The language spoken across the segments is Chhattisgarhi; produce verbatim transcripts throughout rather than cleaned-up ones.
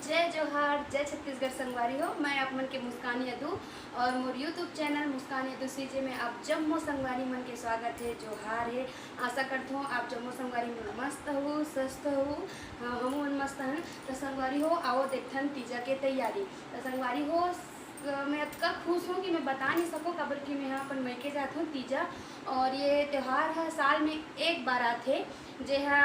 जय जोहार, जय छत्तीसगढ़ संगवारी हो। मैं आप मन के मुस्कान यदु और मोर YouTube चैनल मुस्कान यदु सीजे में आप जम्मो संगवारी मन के स्वागत है, जोहार है। आशा करत हूँ आप जम्मो संगवारी मन मस्त हो, स्वस्थ हो। हाँ, हम मन मस्त हन। तो संगवारी हो, आओ देखथन तीजा के तैयारी। तो संगवारी हो, स-, मैं अतका खुश हूँ कि मैं बता नहीं सकूँ, काबर कि मैं यहाँ अपन मइके जात हूँ तीजा, और ये त्योहार ह साल में एक बार आथे, जे ह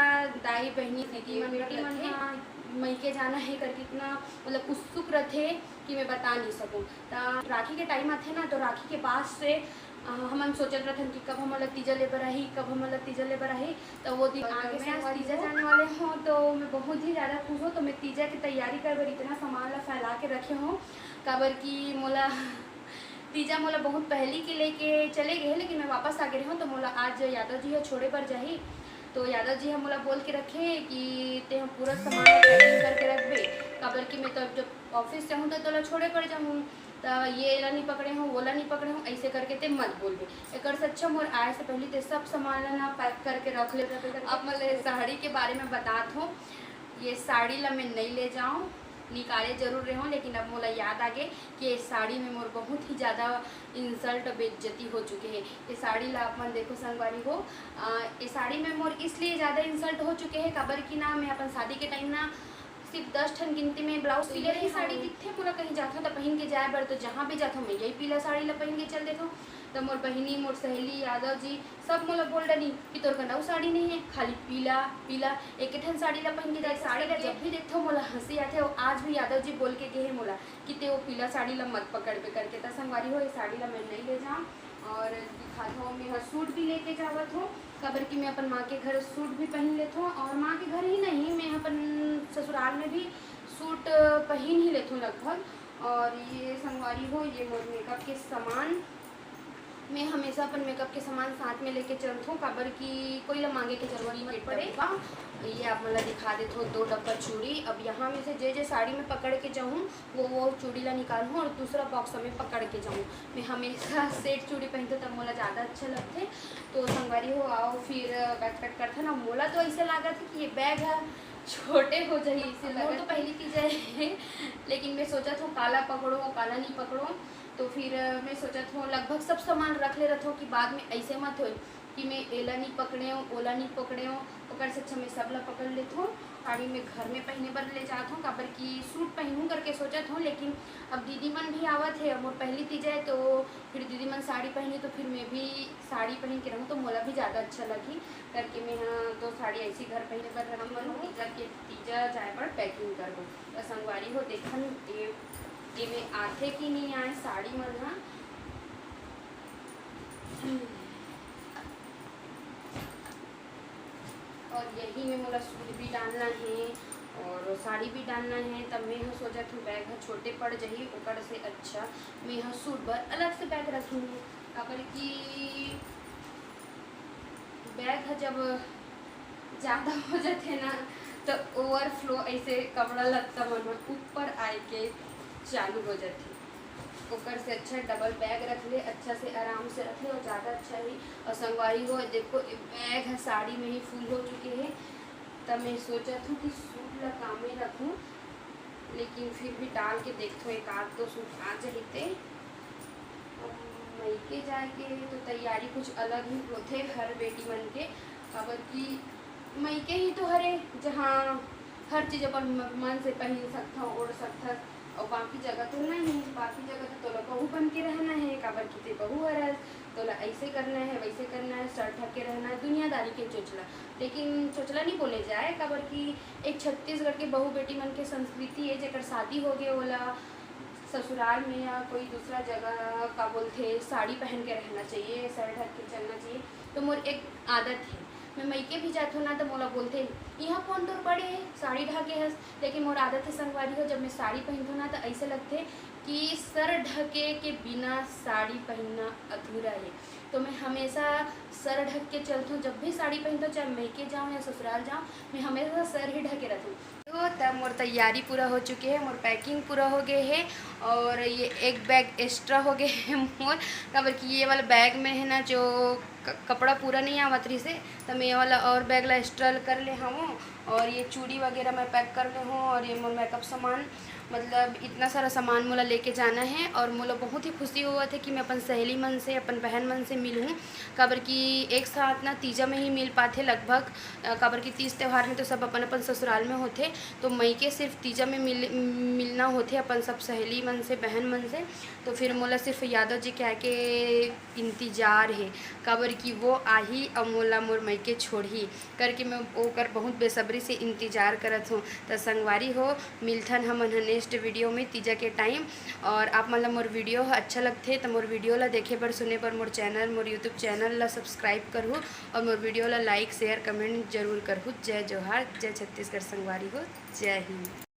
दाई बहिनी दीदी मन बेटी मन रथे। ह मइके जाना है करके इतना मतलब उत्सुक रथे कि मैं बता नहीं सकूँ। त राखी के टाइम आथे ना, तो राखी के बाद से, अ, हमन सोचत रथन कि कब हमन ला तीजा ले बर आही, कब हमन ला तीजा ले बर आही। तो वो दिन आगे, मैं आज तीजा जाने वाले हूँ, तो मैं बहुत ही ज़्यादा खुश हूँ। तो मैं तीजा की तैयारी कर बर इतना सामान ला फैला के रखे हूँ, काबर कि मोला तीजा मोला बहुत पहली के लेके चले गए, लेकिन मैं वापस आ गए हूँ। तो मोला आज यादव जी ह छोड़े बर जाही, तो यादव जी ह मोला बोल के रखे कि ते हम पूरा सामान ला packing करके रखबे, काबर कि मैं तो जब office जाहूँ तो तोला छोड़े बर जाहूँ, त ये ला नहीं पकड़े हूँ, वो ला नहीं पकड़े हूँ, ऐसे करके ते मत बोलबे। एकर से अच्छा मोर आए से पहले ते सब सामान ला ना pack करके रख ले। अब मैं साड़ी के बारे में बतात हूँ, ये साड़ी ला मैं नहीं ले जाऊँ, निकाले जरूर रहे हूँ, लेकिन अब मोला याद आ गए कि ये साड़ी में मोर बहुत ही ज़्यादा insult, बेइज्जती हो चुके है। ये साड़ी ला आप मन देखो संगवारी हो, अ, ये साड़ी में मोर इसलिए ज़्यादा insult हो चुके है, काबर कि ना मैं अपन शादी के टाइम ना सिर्फ दस ठन गिनती में blouse सिले रही साड़ी दिखथे मोला, कहीं जाथो त पहन के जाए बर, तो जहाँ भी जाथो मैं यही पीला साड़ी ला पहन के चल देथो। त मोर बहिनी, मोर सहेली, यादव जी सब मोला बोल डरी कि तोर कन अउ साड़ी नहीं है, खाली पीला पीला एक ठन साड़ी ला पहन के जाए। साड़ी ला जब भी देखथो मोला हंसी आथे, और आज भी यादव जी बोल के गए हे मोला कि ते वो पीला साड़ी ला मत पकड़बे करके। त संगवारी हो, ये साड़ी ला मैं नहीं ले जाऊँ और दिखात हो, मैं ह सूट भी लेके जावत हो, काबर कि मैं अपन माँ के घर सूट भी पहन लेथो और माँ के घर ही नहीं, मैं अपन ससुराल में भी सूट पहन ही लेथो लगभग। और ये संगवारी हो, ये मोर मेकअप के सामान, मैं हमेशा अपन मेकअप के सामान साथ में लेके चलथो, काबर कि कोई ला मांगे के जरूरत मत पड़े। ये आप मन ला दिखा देथो दो डब्बा चूड़ी। अब यहाँ में से जे जे साड़ी में पकड़ के जाऊँ, वो वो चूड़ी ला निकालूँ और दूसरा बॉक्स में पकड़ के जाऊँ। मैं हमेशा सेट चूड़ी पहनथो, तब मोला ज़्यादा अच्छा लगथे। तो संगवारी हो, आओ फिर बैग पैक करथन। अब मोला तो ऐसे लागत है कि ये बैग है छोटे हो जाही, इसे मोर लगत तो पहली चीज है। लेकिन मैं सोचत हूँ काला पकड़ो, काला नहीं पकड़ो। तो फिर मैं सोचत हूँ लगभग सब सामान रख ले रहत हूँ कि बाद में ऐसे मत हो कि मैं एला नहीं पकड़े हूँ, ओला नहीं पकड़े हूँ, ओकर से अच्छा मैं सब ला पकड़ लेत हूँ। साड़ी में घर में पहने बर ले जात हूँ, काबर कि सूट पहनूँ करके सोचत हूँ। लेकिन अब दीदी मन भी आवत है, अब मोर पहली तीज है, तो फिर दीदी मन साड़ी पहनी तो फिर मैं भी साड़ी पहन के रहूँ तो मोला भी ज़्यादा अच्छा लगी करके मैं हाँ दो साड़ी ऐसी घर पहने बर रखूँ। तीजा के तीजा जाए बर पैकिंग करबो। तो संगवारी हो देखन ये, ये में आथे कि नहीं आए साड़ी मन हाँ। और यही में मोला सूट भी डालना है और साड़ी भी डालना है, तब मैं ह सोचत हूँ बैग ह छोटे पड़ जाही, ओकर से अच्छा मैं ह सूट बर अलग से बैग रखूँगी। काबर कि बैग ह जब ज़्यादा हो जाथे ना, तो ओवरफ्लो ऐसे कपड़ा लत्ता मन ह ऊपर आए के चालू हो जाथे। ओकर से अच्छा डबल बैग रख ले, अच्छा से आराम से रख ले, और ज़्यादा अच्छा ही। और संगवारी हो, देखो, ये बैग ह साड़ी में ही फुल हो चुके हे, त मैं सोचत हूँ कि सूट ला कामे रखूँ, लेकिन फिर भी डाल के देखथो, एक आध दो सूट आ जाही ते। अब मइके जाए के तो तैयारी कुछ अलग ही होथे हर बेटी मन के, काबर कि मइके ही तो हरे, जहाँ हर चीज अपन म-, मन से पहन सकथव, ओढ़ सकथस, अउ बाकी जगह तो नहीं। बाकी जगह तो तोला बहू बन के रहना है, काबर कि ते बहू हरस, तोला ऐसे करना है, वैसे करना है, सर ढक के रहना है, दुनियादारी के चोचला। लेकिन चोचला नहीं बोले जाए, काबर कि एक छत्तीसगढ़ के बहू बेटी मन के संस्कृति है, जेकर शादी हो गए, ओला ससुराल में या कोई दूसरा जगह, का बोलथे, साड़ी पहन के रहना चाहिए, सर ढक के चलना चाहिए। तो मोर एक आदत है, मैं मइके भी जाथों ना, तो मोला बोलथे, "इहाँ कौन तोर पड़े है, साड़ी ढाके हस?" लेकिन मोर आदत है संगवारी हो, जब मैं साड़ी पहनथों ना, तो ऐसे लगथे कि सर ढके के बिना साड़ी पहनना अधूरा है। तो मैं हमेशा सर ढक के चलथों, जब भी साड़ी पहनथों, चाहे मइके जाऊँ या ससुराल जाऊँ, मैं हमेशा सर ही ढके रहथों। हो, त मोर तैयारी पूरा हो चुके हे, मोर packing पूरा हो गए हे और ये एक bag extra हो गए हे मोर, काबर कि ये वाला bag में है ना, जो क-, कपड़ा पूरा नहीं आवत रहिस हे, त मैं ये वाला और bag ला extra कर ले हूँ। और ये चूड़ी वगैरह मैं pack कर ले हूँ और ये मोर makeup सामान, मतलब इतना सारा सामान मोला लेके जाना है और मोला बहुत ही खुशी होवत हे कि मैं अपन सहेली मन से, अपन बहन मन से मिलहूँ, काबर कि एक साथ ना तीजा में ही मिल पाथे लगभग, अ, काबर कि तीज त्यौहार में तो सब अपन अपन ससुराल में होथे, तो मइके सिर्फ तीजा में मिल मिलना होथे अपन सब सहेली मन से, बहन मन से। तो फिर मोला सिर्फ यादव जी के आके इंतजार हे, काबर कि वो आही अउ मोला मोर मइके छोड़ही करके मैं ओकर बहुत बेसब्री से इंतजार करत हूँ। त संगवारी हो, मिलथन हमन ह next video में तीजा के time। और आप मन ला मोर video ह अच्छा लगथे त मोर video ला देखे बर, सुने बर मोर channel, मोर YouTube channel ला subscribe करहू और मोर video ला like, share, comment जरूर करहू। जय जोहार, जय छत्तीसगढ़ संगवारी हो, जय हिंद।